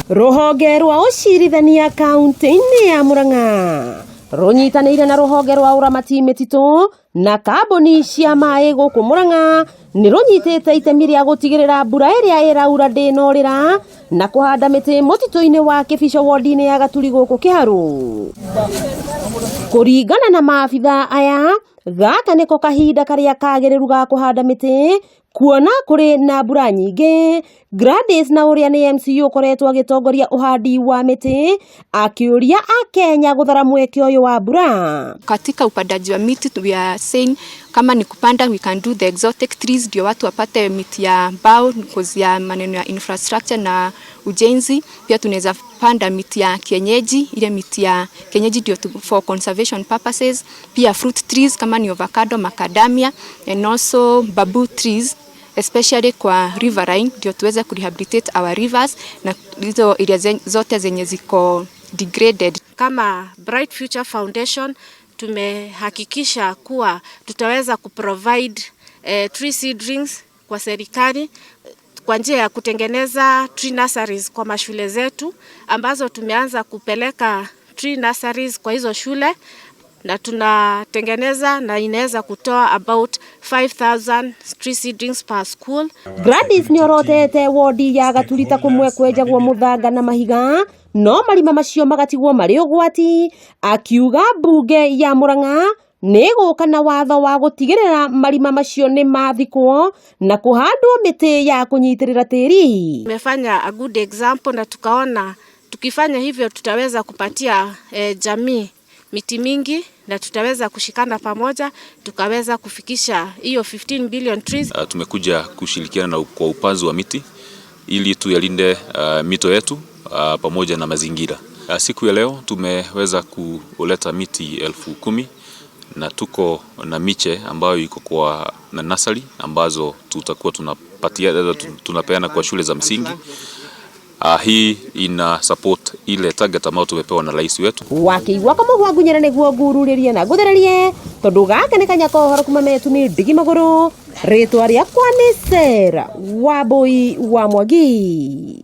Rũhonge rwa ũcirithania kaunti-inĩ ya Murang'a rũnyitanĩire na rũhonge rwa ũramati mĩtitũ na kambuni cia maĩ gũkũ Murang'a nĩ rũnyitĩte itemi rĩa gũtigĩrĩra mbura ĩrĩa ĩraura ndĩnorĩra na kũhanda mĩtĩ mũtitũ-inĩ wa Kĩbico wodi-inĩ ya Gaturi gũkũ Kĩharũ. Kũringana na maabitha aya, gaka nĩko kahinda karĩa kagĩrĩru ga kũhanda mĩtĩ kuona kũrĩ na mbura nyingĩ. Gladys na ũrĩa nĩ MCU ũkoretwo agĩtongoria ũhandi wa mĩtĩ akĩũria akenya gũthara mweke ũyũ wa mbura. Katika upandaji wa miti, we are saying kama ni kupanda, we can do the exotic trees ndio watu wapate miti ya mbao cause ya maneno ya infrastructure na ujenzi. Pia tunaweza panda miti ya kienyeji, ile miti ya kienyeji ndio for conservation purposes. Pia fruit trees kama ni avocado, macadamia and also bamboo trees, especially kwa riverine, ndio tuweze kurehabilitate our rivers na hizo area zote zenye ziko degraded. Kama Bright Future Foundation tumehakikisha kuwa tutaweza kuprovide tree seedlings kwa serikali kwa njia ya kutengeneza tree nurseries kwa mashule zetu, ambazo tumeanza kupeleka tree nurseries kwa hizo shule na tunatengeneza na inaweza kutoa about 5000 tree seedlings per school. Gladys nĩorotete wodi ya Gaturi ta kũmwe kwenjagwo mũthanga na mahiga no marima macio magatigwo marĩ ũgwati, akiuga mbunge ya Murang'a nĩ ĩgũka na watho wa gũtigĩrĩra marima macio nĩ mathikwo na kũhandwo mĩtĩ ya kũnyitĩrĩra tĩri. Tumefanya a good example na tukaona tukifanya hivyo tutaweza kupatia jamii miti mingi na tutaweza kushikana pamoja tukaweza kufikisha hiyo 15 billion trees. Tumekuja kushirikiana na kwa upanzi wa miti ili tuyalinde mito yetu pamoja na mazingira. Siku ya leo tumeweza kuleta miti 10,000 na tuko na miche ambayo iko kwa na nursery ambazo tutakuwa tunapatia tunapeana kwa shule za msingi. Hii ina support ile target ambayo tumepewa na rais wetu. Wakĩigua kamũgwa ngunyĩra nĩguo ngururĩrie na ngũthererie tondũ gaka nĩ kanya kohoro kuma metu nĩ ndigi magũrũ. Rĩtwa rĩakwa nĩ Sarah Wambui wa Mwangi.